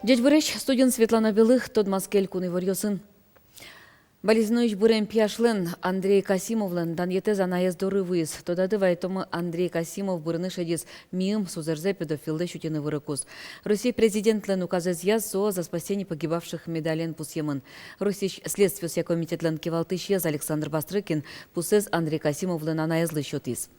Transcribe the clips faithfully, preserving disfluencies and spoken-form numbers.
Ӟечбуресь, студиын Светлана Белых, тодматске элькун иворъёсын. Балезиноысь бырем пияшлэн Андрей Касимовлэн данъетэз анаез доры вуиз. Тодады вайытомы, Андрей Касимов бырыны шедиз миым, сузэрзэ педофиллэсь утьыны вырыкуз. Россия президентлэн указэзъя со «За спасение погибавших» медален пусъемын. Россиысь следствиосъя комитетлэн кивалтӥсез Александр Бастрыкин пусэз Андрей Касимовлэн анаезлы сётӥз.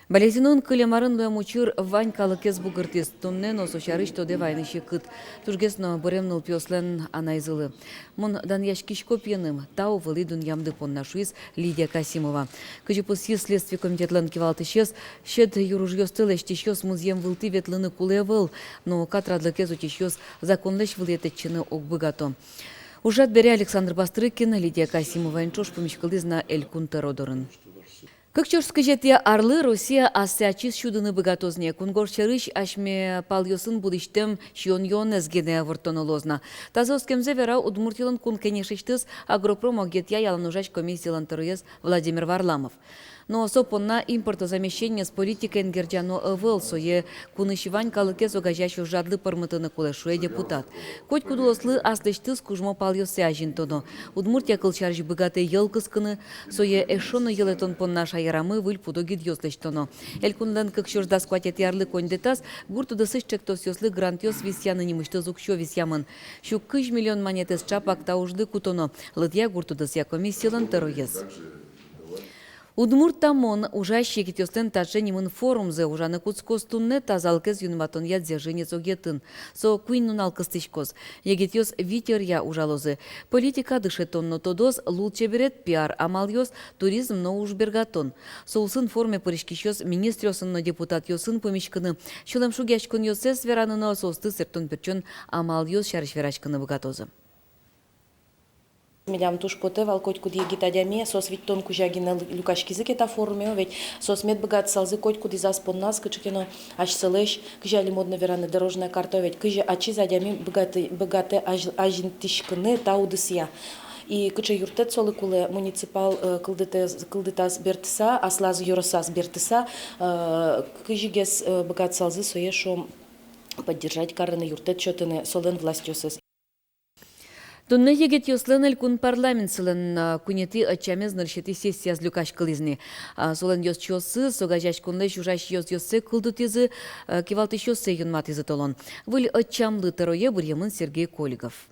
Балезиноын кылем арын луэм учыр вань калыкез бугыртӥз. Туннэ но со сярысь тодэ вайыны секыт. Тужгес но бырем нылпиослэн анаезылы. «Мон данъяськисько пиеным, тау вылӥ дунъямды понна», — шуиз Лидия Касимова. Кызьы пусйиз Следствие комитетлэн кивалтӥсез, сьӧд юружъёсты лэсьтӥсьёс музъем вылтӥ ветлыны кулэ ӧвӧл, но катрадлыкез утисьёс законлэсь вылэ тэтчыны уг быгато. Ужрад бере Александр Бастрыкин Лидия Касимоваен ӵош пумиськылӥз на Элькун тӧро дорын. Кык сюрс кызетӥ арлы Россия ассэ ачиз сюдыны быгатоз ни. Кунгож сьӧрысь асьме палъёсын будӥсьтэм сиён-юонэз гинэ ворттоно луоз на. Тазэ оскемзэ вера Удмуртилэн Кун Кенешысьтыз агропром огетъя ялан ужась комиссилэн тӧроез Владимир Варламов. Но со понна импортозамещениез политикаен герӟано ӧвӧл, сое кунысь вань калыкез огазеясь ужрадлы пӧрмытыны кулэ, шуэ депутат. Котькуд улослы аслэсьтыз кужмо палъёссэ азинтоно. Удмуртия, кылсярысь, быгатэ йӧл кыскыны, сое эшшо но йӧлэтон понна шаерамы выль пудо гидъёс лэсьтоно. Элькунлэн кык сюрс дас куатетӥ арлы коньдэтаз гурт удысысь ӵектосъёслы грантъёс висъяны нимысьтыз уксё висъямын. Сю кызь миллион манетэз ӵапак та ужлы кутоно, лыдъя гурт удысъя комиссилэн тӧроез. «Удмурт та мон» ужась егитъёслэн таӵе нимын форумзы ужаны кутскоз туннэ тазалыкез юнматонъя «Дзержинец» огетын. Со куинь нунал кыстӥськоз. Егитъёс вить ӧръя ужалозы: политика, дышетон но тодос, лулчеберет, пиар амалъёс, туризм но ужбергатон. Со улсын форуме пыриськисьёс министръёсын но депутатъёсын пумиськыны, сюлэмшугъяськонъёссэс вераны но соосты сэрттон-пертчон амалъёс сярысь вераськыны быгатозы. Милям туж потэ вал котькуд егит адями, соос витьтон кузя гинэ лю-, люкаськизы ке та форуме, ведь соос мед быгатысалзы котькудӥз ас понназ кыӵе ке но асьсэлэсь, кызьы али модно вераны, дорожная карта, ведь кызьы ачиз адями быгатэ, быгатэ азь-, азинтӥськыны та удысъя. И кыӵе юрттэт солы кулэ, муниципал, э, кылдытэз, кылдытаз бертыса, аслаз ёросаз бертыса, э, кызьыгес, э, быгатысалзы сое, шуом, поддержать карыны, юрттэт сётыны солэн властьёсыз. Туннэ егитъёслэн Элькун парламентсылэн, а, куинетӥ ӧтчамез нырысетӥ сессияз люкаськылӥз ни. А, солэн ёзчиосыз огазеяськонлэсь ужась ёзъёссэ кылдытӥзы, а, кивалтӥсьёссэ юнматӥзы толон. Выль ӧтчамлы тӧрое быръемын Сергей Колигов.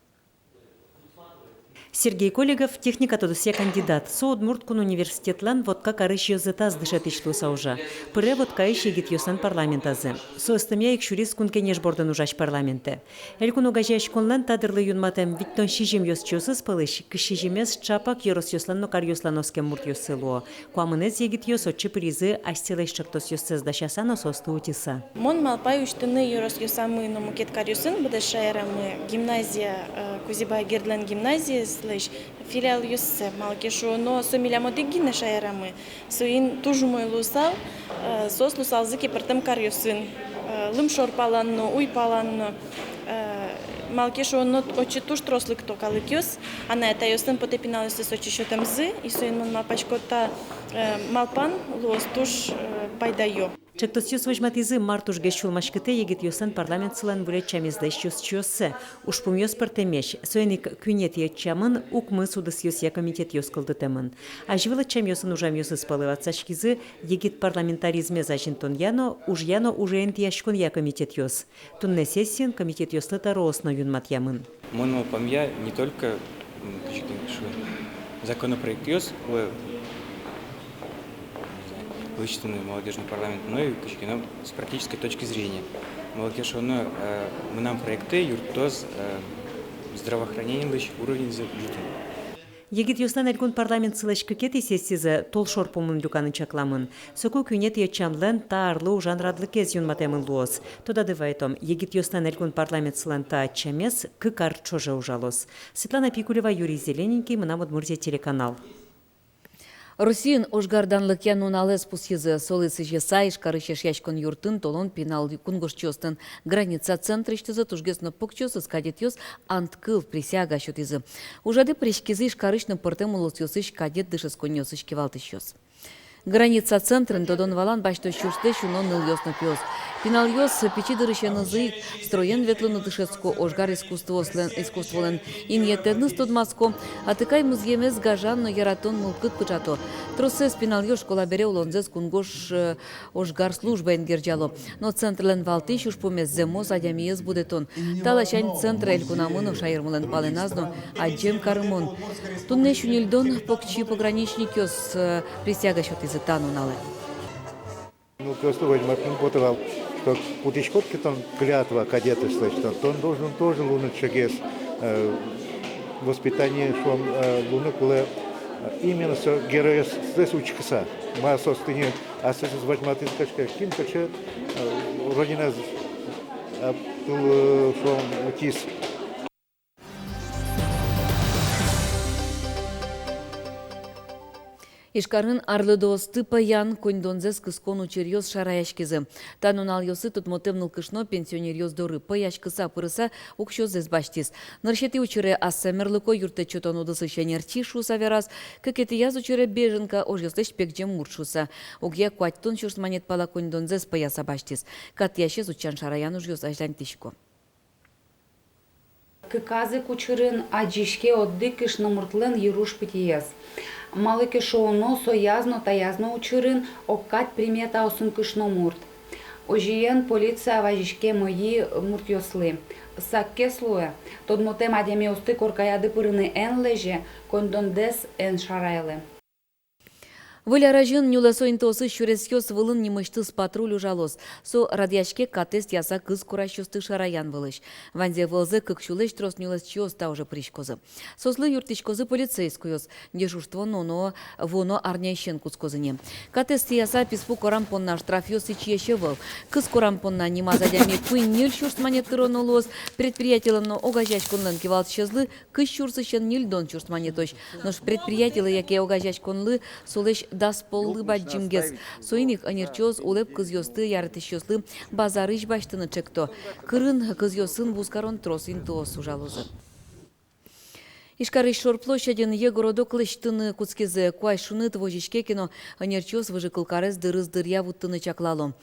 Сергей Колигов — техника тодосъя кандидат. Со Удмурт кун университетлэн Вотка карысь ёзэтаз дышетӥсь луыса ужа. Пыре Воткаысь егитъёслэн парламентазы. Со ыстэмъя ик сюриз Кун Кенеш бордын ужась парламентэ. Элькун огазеяськонлэн та дырлы юнматэм витьтон сизьым ёзчиосыз пӧлысь кызь сизьымез ӵапак ёросъёслэн но каръёслэн оскем муртъёссы луо. Куамынэз егитъёс отчы пыризы асьсэлэсь ӵектосъёссэс дасяса но соосты утьыса. Мон малпай усьтыны ёросъёсамы но мукет каръёсын, быдэс шаерамы, гимназия, э, Кузебай Гердлэн гимназиезлэсь филиалъёссэ, малы ке шуоно, со милям одӥг гинэ шаерамы. Соин туж умой луысал, э, соос луысалзы ке пӧртэм каръёсын, э, лымшор палан но, уй палан но, э, малы ке шуоно, отчы туж трос лыкто калыкъёс, анай-атайёслэн потэ пиналъёссэс отчы сётэмзы, и соин мон малпасько, та, э, малпан луоз туж, э, пайдаё. Ӵектосъёс возьматӥзы, мар тужгес сюлмаськытэ егитъёслэн парламентсылэн выль ӧтчамезлэсь ёзчиоссэ. Ужпумъёс пӧртэмесь, соин ик куинетӥ ӧтчамын укмыс удысъёсъя комитетъёс кылдытэмын. Азьвыл ӧтчамъёсын ужамъёсыз пӧлы ватсаськизы егит парламентаризмез азинтонъя но, ужъя но, ужен интыяськонъя комитетъёс. Туннэ сессиын комитетъёслы тӧроос но юнматъямын. Мон малпамъя, не только, м, кызьы ке шуо, законопроектъёс, ой, не знаю, лэсьтыны молодёжный парламент, но и кызьы ке но с практической точки зрения. Малы ке шуоно, э, мынам проектэ юрттоз, э, здравоохранениелэсь уровеньзэ ӝутыны. Егитъёслэн Элькун парламентсылэсь кыкетӥ сессизэ толшор пумын люканы чакламын. Соку куинетӥ ӧтчамлэн та арлы ужан радлыкез юнматэмын луоз. Тодады вайытом, егитъёслэн Элькун парламентсылэн та ӧтчамез кык ар ӵоже ужалоз. Светлана Пикулева, Юрий Зелененький, «Мынам Удмуртие» телеканал. Россиын ожгар данлыкъя нуналэз пусйизы. Солы сӥзьыса Ижкарысь Эшъяськон юртын толон пинал кунгожчиослэн «Граница» центрысьтызы тужгес но покчиосыз, кадетъёс, ант кыл, присяга, сётӥзы. Ужрадэ пыриськизы Ижкарысь но пӧртэм улосъёсысь кадет дышетсконниосысь кивалтӥсьёс. «Граница» центрын тодон-валан басьто сюрслэсь уно нылъёс но пиос. Пиналъёс пичи дырысенызы ик строен ветлыны дышетско, ожгар искусствослэн, искусстволэн инъетэныз тодматско, атыкай музъемез гажан но яратон мылкыд пыӵато. Тросэз пиналъёс школа бере улонзэс кунгож, э, ожгар службаен герӟало. Но центрлэн валтӥсь ужпумез зэмос адямиез будэтон. Та ласянь центр элькунамы но шаермылэн палэназ но адӟем карымон. Туннэ сю ньыльдон покчи пограничникъёс, э, присяга сётӥзы та нуналэ. Ну, просто возьматыны потэ вал, что кутӥськод ке тон клятва кадетыслэсь, то тон должен тоже луыны чегес, э, воспитание, шуом, э, луыны кулэ, э, именно со геройёслэсь учкыса. Ма соос тӥни асьсэос возьматыны кошко, кин кыӵе, э, родиназэ, э, тыл, э, шуом, утиз. Ижкарын арлыдоосты пӧян коньдонзэс кыскон учыръёс шараяськизы. Та нуналъёсы тодмотэм нылкышно пенсионеръёс доры пӧяськыса пырыса уксёзэс басьтӥз. Нырысетӥ учыре ассэ мерлыко юрттэт сётон удысысь ӧнерчи шуыса вераз, кыкетӥяз учыре беженка ожъёслэсь пегӟем мурт шуыса. Огъя куатьтон сюрс манет пала коньдонзэс пӧяса басьтӥз. Кат тӥясез утчан-шараян ужъёс азьланьтӥсько. Кыказ ик учырын адӟиське одӥг кышномуртлэн йыруж пытьыез. Малы ке шуоно, сояз но, таяз но учырын огкадь приметаосын кышномурт. Озьыен, полиция вазиське мӧйы муртъёслы. Саккес луэ, тодмотэм адямиосты коркаяды пырыны эн лэзе, коньдондэс эн шараялэ. Выль ар азьын нюлэсо интыосысь сюресъёс вылын нимысьтыз патруль ужалоз. Со радъяське катэз тӥяса кыз курасьёсты шараян вылысь. Ваньзэ вылзэ кык сюлэсь трос нюлэсчиос та уже пыриськозы. Соослы юрттӥськозы полицейскойёс. Дежурство но, но вуоно арняысен кутскозы ни. Катэз тӥяса писпу корам понна штрафъёс ичиесь ӧвӧл. Кыз корам понна нимаз адями куинь-ньыль сюрс манет тыроно луоз. Предприятилэн но огазеяськонлэн кивалтӥсезлы кызь сюрсысен ньыльдон сюрс манетозь. Нош предприятилы яке огазеяськонлы солэсь дас поллы бадӟымгес. Соин ик ӧнерчиос улэп кызъёсты яратӥсьёслы базарысь басьтыны чекто. Кырын кызъёсын вузкарон трос интыос ужалозы. Ижкарысь шор площадьын йӧ городок лэсьтыны кутскизы. Куазь шуныт возиське ке но, ӧнерчиос выжыкыл карез дырыз дыръя вуттыны чаклало.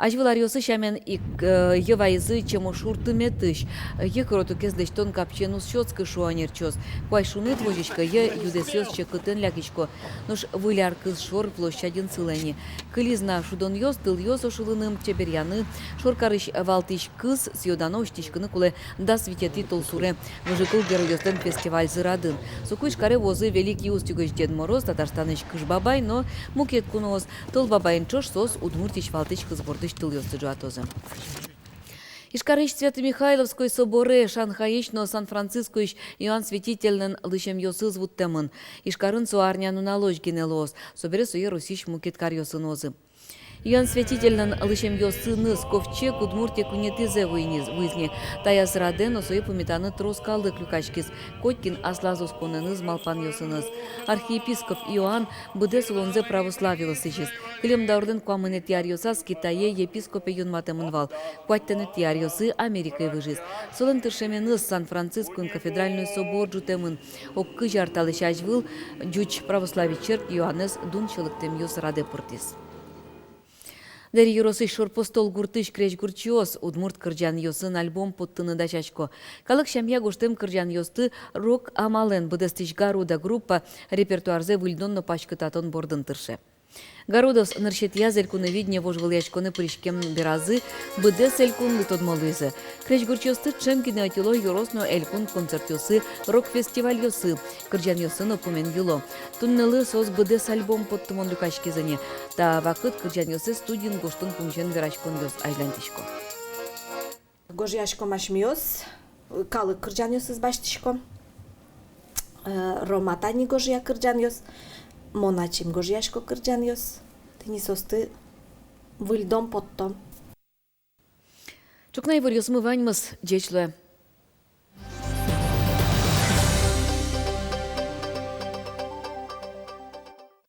Азьвыл аръёсы сямен ик, э, йӧ вайизы Чемошур тыметысь. Йӧ городокез лэсьтон капчиен уз сётскы, шуо ӧнерчиос. Куазь шуныт возиське, йӧ юдэсъёс секытэн лякисько. Нош Выль ар кыз шор площадьын сылэ ни. Кылиз на шудонъёс, тылъёс ошылыны, чеберъяны. Шоркарысь валтӥсь кыз сӥё-дано усьтӥськыны кулэ дас витетӥ толсуре, выжыкыл геройёслэн фестивальзы радын. Соку Ижкаре вуозы Великий Устюгысь Дед Мороз, Татарстанысь Кыш Бабай но мукет куноос. Тол Бабайен ӵош соос Удмуртиысь валтӥсь кыз бордысь тылъёсты ӝуатозы. Ижкарысь Свято-Михайловской соборе Шанхайысь но Сан-Францискоысь Иоанн Святительлэн лысьӧмъёсыз вуттэмын. Ижкарын со арня нуналозь гинэ луоз, собере сое Россиысь мукет каръёсы нуозы. Иоанн Святительлэн лысьӧмъёсыныз ковчег Удмуртие куинетӥзэ вуиз ни. Таяз радэ но сое пумитаны трос калык люкаськиз, котькин аслаз осконэныз, малпанъёсыныз. Архиепископ Иоанн быдэс улонзэ православилы сӥзиз. Кылем даурлэн куамынэтӥ аръёсаз Китае епископе юнматэмын вал, куатьтонэтӥ аръёсы Америкае выжиз. Солэн тыршеменыз Сан-Францискоын кафедральной собор ӝутэмын. Ог кызь ар талэсь азьвыл ӟуч православной черк Иоаннэз дун сьӧлыктэмъёс радэ пыртӥз. Дэри ёросысь Шорпостол гуртысь крезьгурчиос удмурт кырӟанъёсын альбом поттыны дасясько. Калык сямъя гожтэм кырӟанъёсты рок амалэн быдэстӥсь «Гаруда» группа репертуарзэ выльдон но паськытатон бордын тырше. «Гарудаос» нырысетӥяз «Элькуновидение» вожвылъяськонэ пыриськем беразы быдэс элькунлы тодмо луизы. Крезьгурчиосты ӵем гинэ ӧтьыло ёрос но элькун концертъёсы, рок-фестивальёсы, кырӟанъёсы но пумен йыло. Туннэлы соос быдэс альбом поттымон люкаськизы ни. Та вакыт кырӟанъёссэс студиын гожтон пумысен вераськонъёс азьланьтӥсько. Гожъяськом асьмеос, калык кырӟанъёсыз басьтӥськом. Э, Рома тани гожъя кырӟанъёс, мон ачим гожъясько кырӟанъёс. Тӥни соосты выльдом, поттом. Ӵукна иворъёсмы ваньмыз, ӟеч луэ.